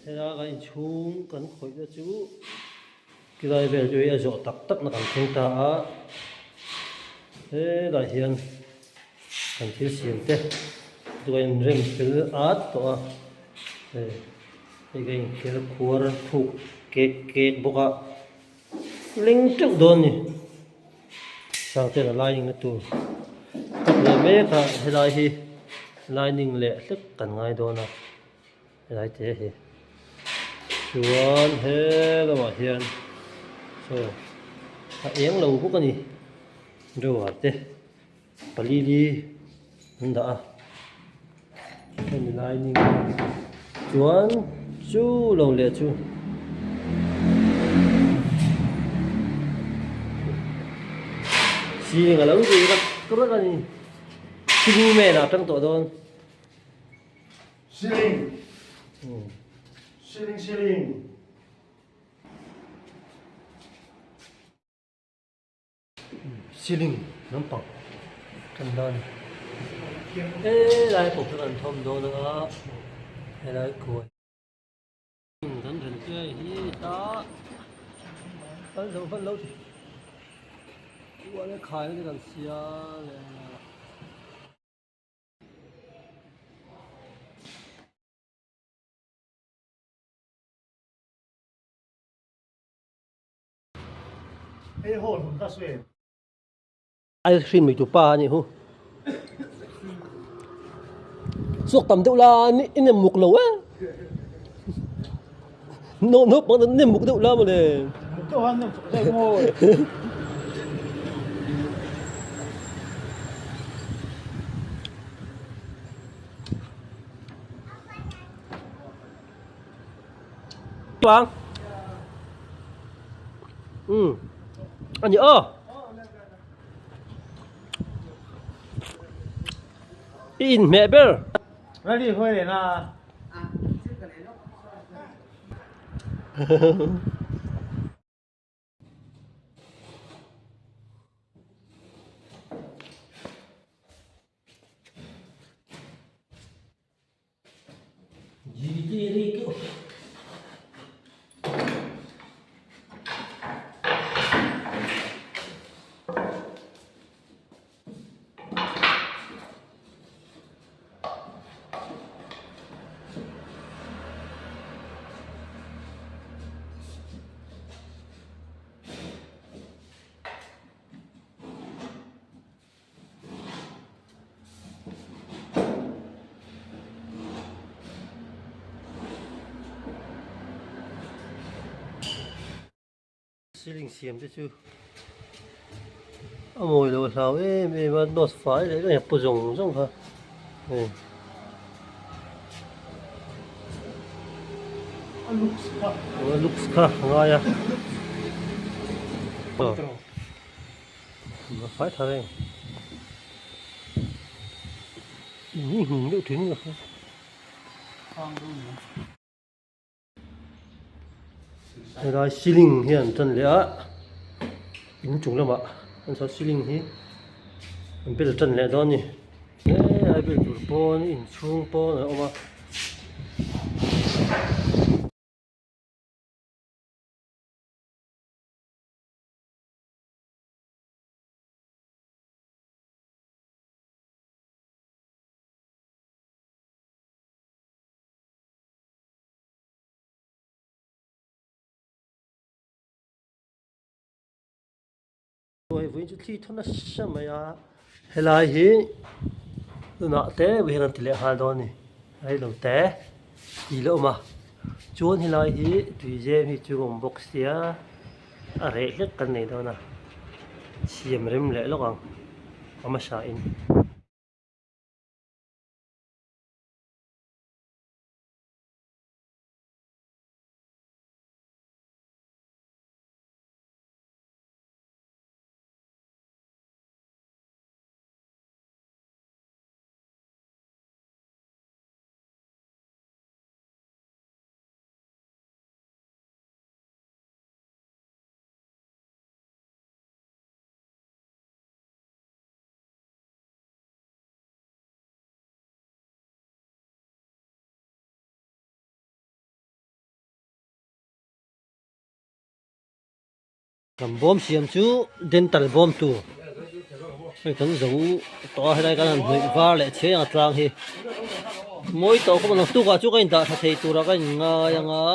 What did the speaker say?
Helai kan inchhung kan khawihna chu tilai vel chu hei a zawh tak tak na kan thleng ta a, helaiah hian kan thil siam te chu a inrem fel at tawh a, hei hei ka inkhel khuar thuk kek kek bawk a. Leng teuh dawn a ni. Sangten a lining na tur tak leh mek a helai hi lining leh hlek kan ngai dawn a helai te hi chuan he lamah hian saw a eng lo bawk a ni drawer te. Pali li an dah a hemi lining chuan chu lo leh chu ceiling a lo ri rak rak a ni ceiling man ah tang tawh dawn ceiling ceiling ceiling. Ceiling lampang kan dan helai pawh kan thawm dawn anga helai kuai kan rel te hi ta kan zo hman lo thei chuan khai na te kan siam leh a. Ice cream ei tu pa a nih hu chhuak tam deuh la i nem muk lo e naupang te nem muk deuh la mawle Toang um a ni aw i inhmeh ber Ready huai leh na Ceiling siam te chu a mawi lo hlau em em a dawt fai leh ka pu zawng zawng kha hei a looks kha a looks kha a ngai a a fai tha reng in hi nghing deuh thin ka hria helai ceiling hi an tan leh a inchung lamah an saw ceiling hi an bel tan leh dawn a ni helai bel tur pawn inchhung pawn a awm a. Hei vawiin chu thli thaw nasa mai a helai hi tunah te hian an ti leh nghal dawn a ni reilo te tih la awm a chuan helai hi tui zem hi chu a awm bawk sia a reh hlek kan nei dawn a siam rem leh lawk ang a hmasa in. Kan bawm siam chu dental bawm tur hei kan zo tawh a helai kan han hnawih var leh chhe ang a tlang hi mawi tawh khawp a naktukah chu ka indah tha thei turah ka inngai ang a.